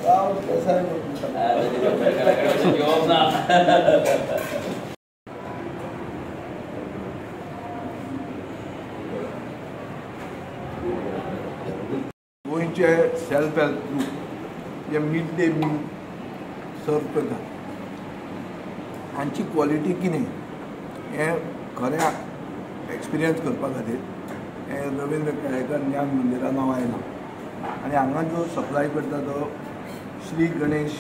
राव देसाय. गोंयचे self help group जे mid day meal सर्व करतात हांची क्वॉलिटी कितें हें खरें एक्सपिरियन्स करपा खातीर हें रवींद्र केळेकर ज्ञान मंदिरान हांव आयलां आनी हांगा जो सप्लाय करता तो Shri Ganesh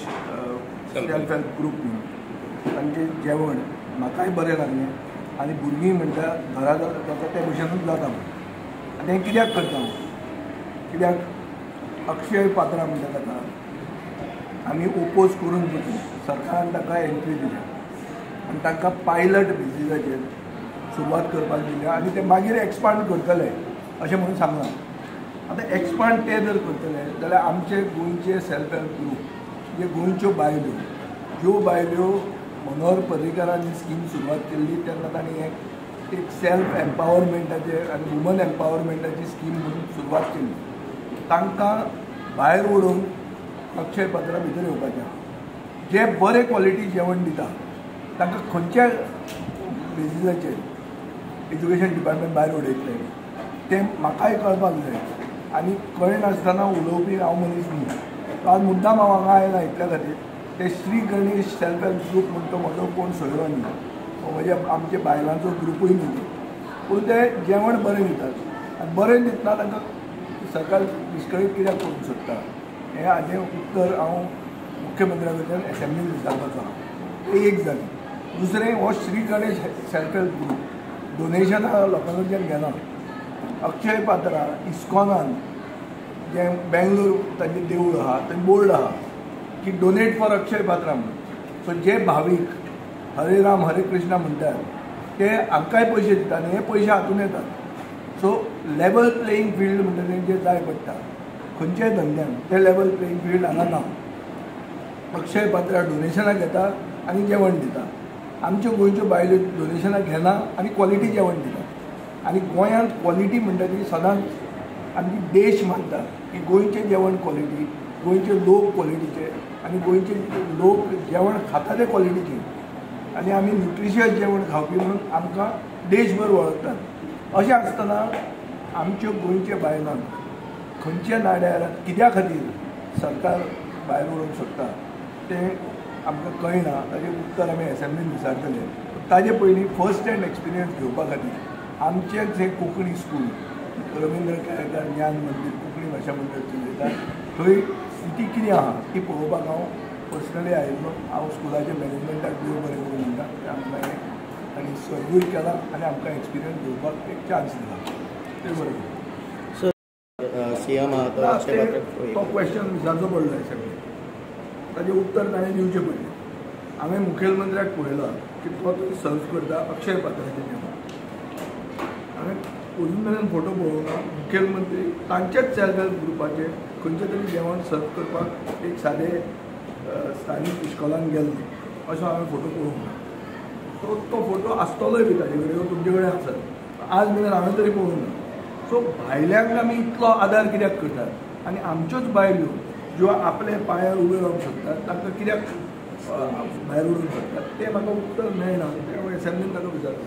self help group म्हणून तांचें जेवण म्हाकाय बरें लागलें आनी भुरगीं म्हणटा घरा जाता त्या भशेनूच जाता म्हणून. आनी हें कित्याक करता हांव, कित्याक अक्षय पात्रा म्हणटा ताका आमी ओपोज करून पसून सरकारान ताका एंट्री दिल्या आनी तांकां पायलट बेजिसाचेर सुरवात करपाक दिल्या आनी ते मागीर एक्सपांड करतले अशें म्हणून सांगलां. आतां एक्सपांड ते जर करतले जाल्यार आमचे गोंयचे सेल्फ हेल्प ग्रूप जे गोंयच्यो बायल्यो, ज्यो बायल्यो मनोहर पर्रीकारांनी स्कीम सुरवात केल्ली तेन्ना तांणी एक सेल्फ एम्पावरमेंटाचे आनी वुमन एम्पावरमेंटाची स्कीम म्हणून सुरवात केली. तांकां भायर उडोवन अक्षय पात्रा भितर येवपाचें. जे बरे क्वॉलिटी जेवण दिता तांकां खंयच्या बेजिसाचेर एज्युकेशन डिपार्टमेंट भायर उडयतलें तें म्हाकाय कळपाक जाय आनी कळनासतना उलोवपी हांव मनीस न्ही. आज मुद्दाम हांव हांगा आयला इतल्या खातीर ते Shri Ganesh self help group म्हण तो म्हजो कोण सोयरो न्ही, म्हज्या आमच्या बायलांचो ग्रुपूय न्ही तो, पूण ते जेवण बरें दितात आनी बरें दितना तांकां सरकार विस्कळीत कित्याक करूंक सोदता हें हाजें उत्तर हांव मुख्यमंत्र्या कडल्यान एसेंब्लीन विचारपाचो आहा. तें एक जालें. दुसरें, हो Shri Ganesh self help group डोनेशनां लोकां कडच्यान घेना. अक्षय पात्रा इस्कॉनान जें बेंगलोर तांचें देवूळ आहा थंय बोर्ड आहा की डोनेट फॉर अक्षय पात्रा म्हणून. सो जे भावीक हरे राम हरे कृष्णा म्हणटात ते हांकांय पयशे दितात आनी हे पयशे हातून येतात. सो लेवल प्लेईंग फिल्ड म्हणटा तें जें जाय पडटा खंयच्याय धंद्यान तें लेवल प्लेईंग फिल्ड हांगा ना. अक्षय पात्रा डोनेशनां घेता आनी जेवण दिता. आमच्यो गोंयच्यो बायल्यो डोनेशनां घेना आनी क्वॉलिटी जेवण दिता. आनी गोंयांत क्वॉलिटी म्हणटा ती सदांच आमची देश मानता की गोंयचें जेवण क्वॉलिटी, गोंयचे लोक क्वॉलिटीचे आनी गोंयचे लोक जेवण खाता ते क्वॉलिटीचे आनी आमी न्युट्रिशियस जेवण खावपी म्हणून आमकां देशभर वळखतात. अशें आसतना आमच्यो गोंयच्या बायलांक खंयच्या नाड्यार कित्या खातीर सरकार भायर उडोवंक सोदता तें आमकां कळना. ताजें उत्तर आमी एसेंब्लीन विचारतले. ताजे पयलीं फर्स्ट हँड एक्सपिरियन्स घेवपा खातीर आमचेंच हें कोंकणी स्कूल रवींद्र केळेकर ज्ञान मंदीर कोंकणी भाशा मंडळ चलयता थंय स्थिती कितें आहा ती पळोवपाक हांव पर्सनली आयिल्लो. हांव स्कुलाच्या मॅनेजमेंटाक देव बरें करूं म्हणटा ते आमकां हें आनी सर्वूय केला आनी आमकां एक्सपिरियन्स घेवपाक एक चान्स दिला. तें बरें. तो क्वेश्चन विचारचो पडलो सगळें, ताजें उत्तर ताणें दिवचें पडलें. हांवें मुखेलमंत्र्याक पळयला की तो थंय सर्व करता अक्षय पात्राचें जेवण. हांवें अजून मेरेन फोटो पळोवंक ना. मुखेलमंत्री तांचेच सेल्फ हेल्प ग्रुपाचें खंयचें तरी जेवण सर्व करपाक एक सादें स्थानीक इश्कोलान गेल्लें असो हांवें फोटो पळोवंक ना. तो फोटो आसतलोय बी ताजे कडेन, तुमचे कडेन आसत, आज मेरेन हांवें तरी पळोवंक ना. सो भायल्यांक आमी इतलो आदार कित्याक करतात आनी आमच्योच बायल्यो ज्यो आपल्या पांयार उबे रावंक शकतात तांकां कित्याक भायर उडोवंक शकतात तें म्हाका उत्तर मेळना. तें एसेंब्लीन ताका विचारता.